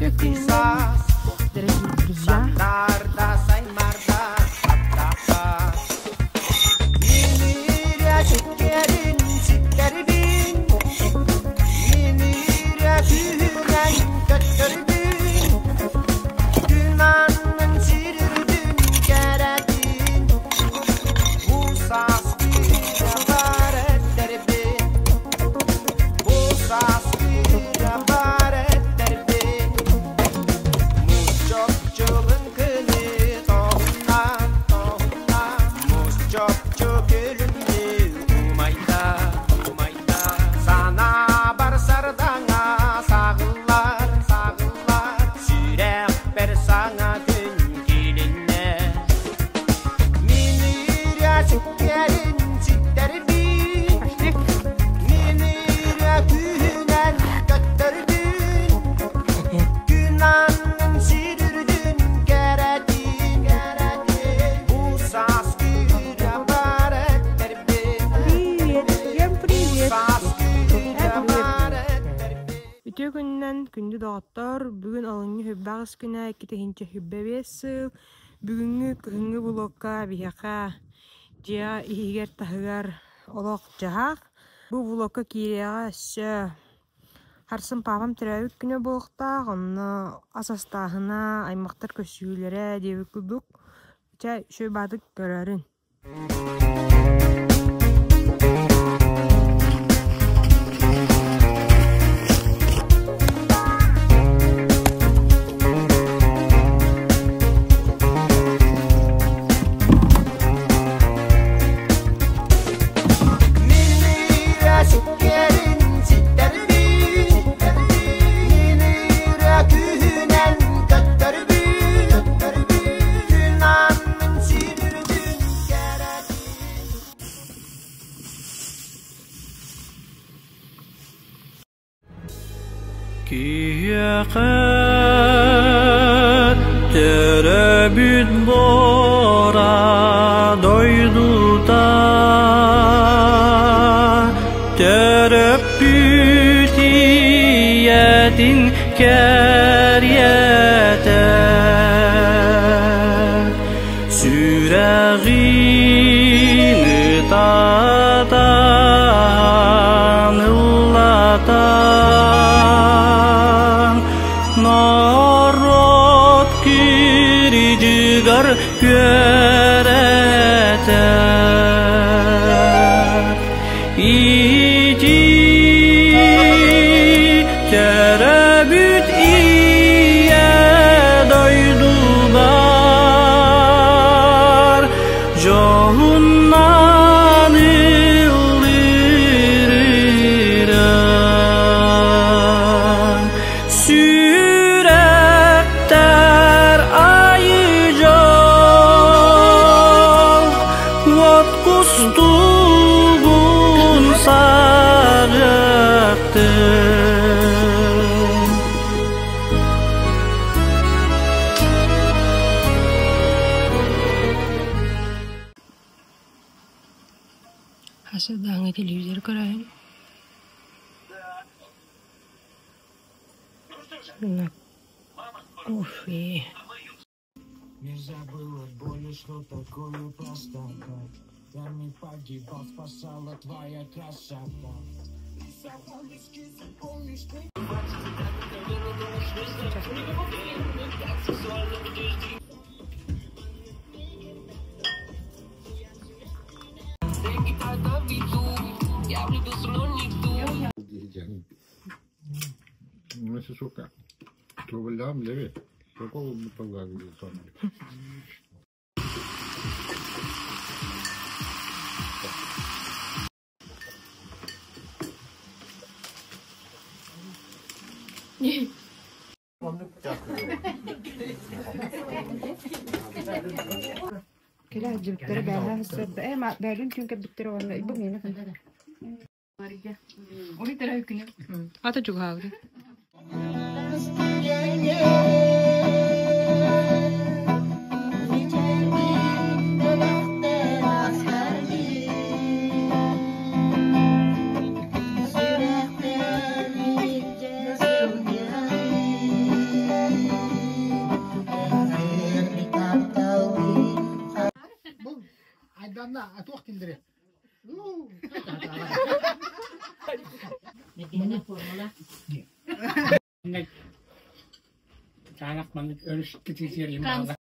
Үтүө күнүнэн, дорогие друзья! Привет! Всем привет! Үтүө күнүнэн, күндү доҕоттор! Бүгүн олунньу сүүрбэ аҕыс күнэ, 2025 сыл. Бүгүҥҥү кыһыҥҥы блокка биһиэхэ дьиэ иһигэр-таһыгар олох-дьаһах. Бу блокка киириэҕэ өссө Харсын паапам төрөөбүт күнэ буолуохтаах, онно ас астааһына, аймахтар көрсүһүүлэрэ диэбит курдук. Чэ, үчүгэй баатык көрөөрүн. Киһиэхэ төрөөбүт буора дойдута төрөппүт ийэтин кэриэтэ сүрэҕин ытатан ыллатан норуот кирдьигэр үөрэтэр ити төрөөбүт ийэ дойдубар дьоһуннан ыллыырыҥ сүрэхтэр айыы дьол уот кустугун саҕыахтын. Хас даҕаны телевизор көрөһүн кофе. Нельзя было более, что такое простота. Я не погибал, спасала твоя красота. Кэлэ сылдьыбыттара бээһээ сарсыарда ээ бээлин түүн кэлбиттэрэ уонна бу миэнэ Ата чугаһаабыт.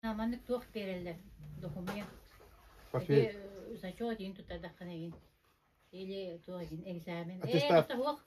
Маннык туох биэрэллэр? Документ. Зачет иин туттардаххына игин. Или туох игин экзамен. Аттестат. Э, суох.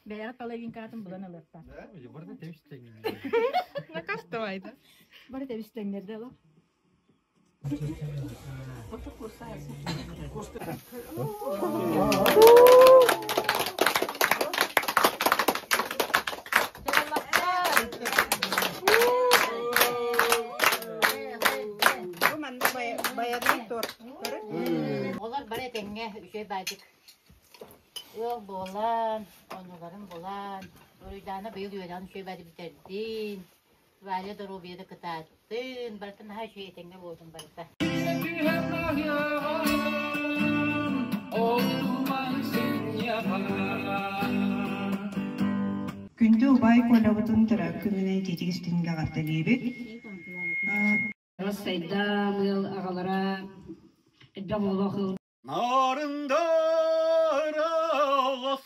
Бэйэҕэ половинкатын булан ылыахтаах. Накастывай да. Бары тэбис тэҥнэрдэ олох. Бу манна байарный торт. Олар бары этэҥҥэ үчүгэй баайдык ыал буолан, оннуларын булан, Уруйдаана быйыл үөрэҕин үчүгэй баайдык бүтэрдин, Валя доруобуйата кытааттын, барыта наһаа үчүгэй этэҥҥэ буолтун барыта. Күндү убай Колябытын төрөөк күнүнэн тиитик истиҥҥэ эҕэрдэлиибит. Сайдам ыал аҕалара элбэх оҕолоох ыал Нарындара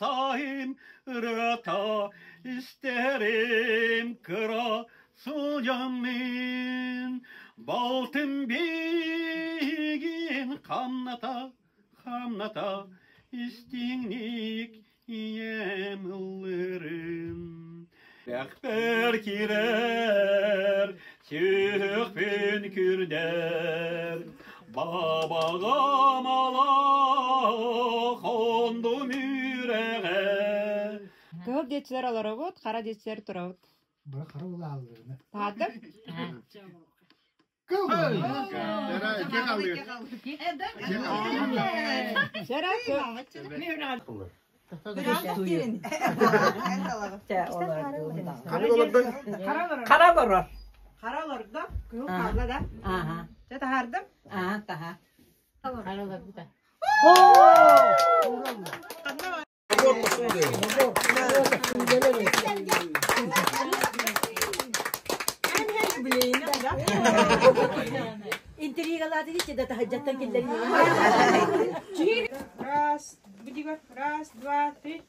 сайын ырыата истэрим кыра сылдьаммын балтым биһигин хамната хамната истиҥник ийэм ыллыырын Бэхпэр киирэр, сүһүөхпүн күрдэр, бабаҕам алах ондум үрэҕэ. Кыһыл диэччилэр олоробут, хара диэччилэр турабыт. Бары хара улаалларына. Таһаардым? Хара олорор. Хара олордо, кыһыл хаалла да. Чэ таһаардым? Таһа. Хара олорбута. Интригалааты дичи да таһаджаттан киллэрин. Раз, будига, раз, два, три.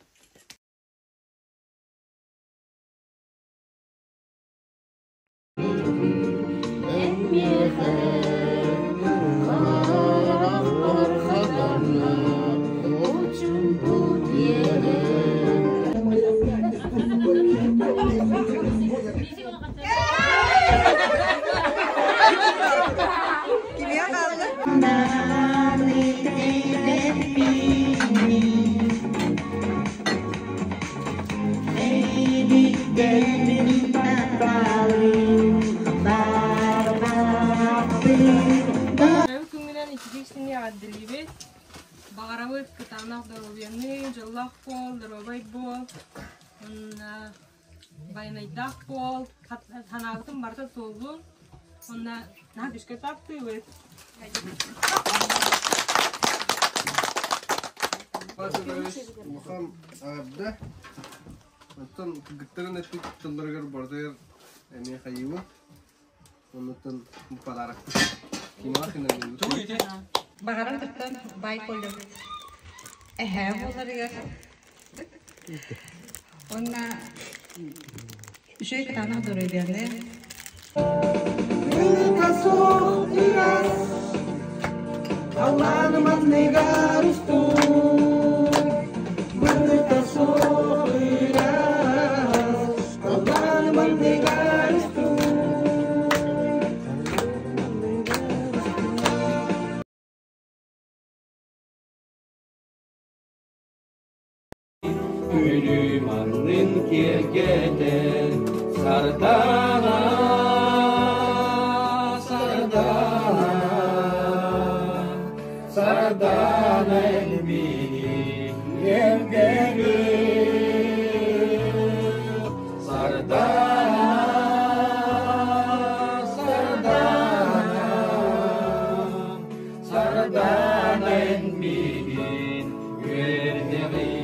Күҥҥүнэн ититик истиҥник эҕэрдэлиибит. Баҕарабыт кытаанах доруобуйаны, дьоллоох буол, доруобай буол, уонна байанайдаах буол, санаабытын барыта туоллун. Уонна наһаа күүскэ таптыыбыт. Улахан эҕэрдэ. Оттон кыргыттарын эппит тылларыгар барытыгар эмиэ хайыыбын. Оннуттан бу подарокпыт. Кимаах иннинэ. Баҕаран туттан бай Колям эһээ буоларыгар уонна үчүгэй кытаанах доруобуйаны. Күнү маннын киэргэтэр Сардаана, Сардаана, Сардаана эн миигин үөрдэргин. Сардаана, Сардаана, Сардаана эн миигин үөрдэҕин.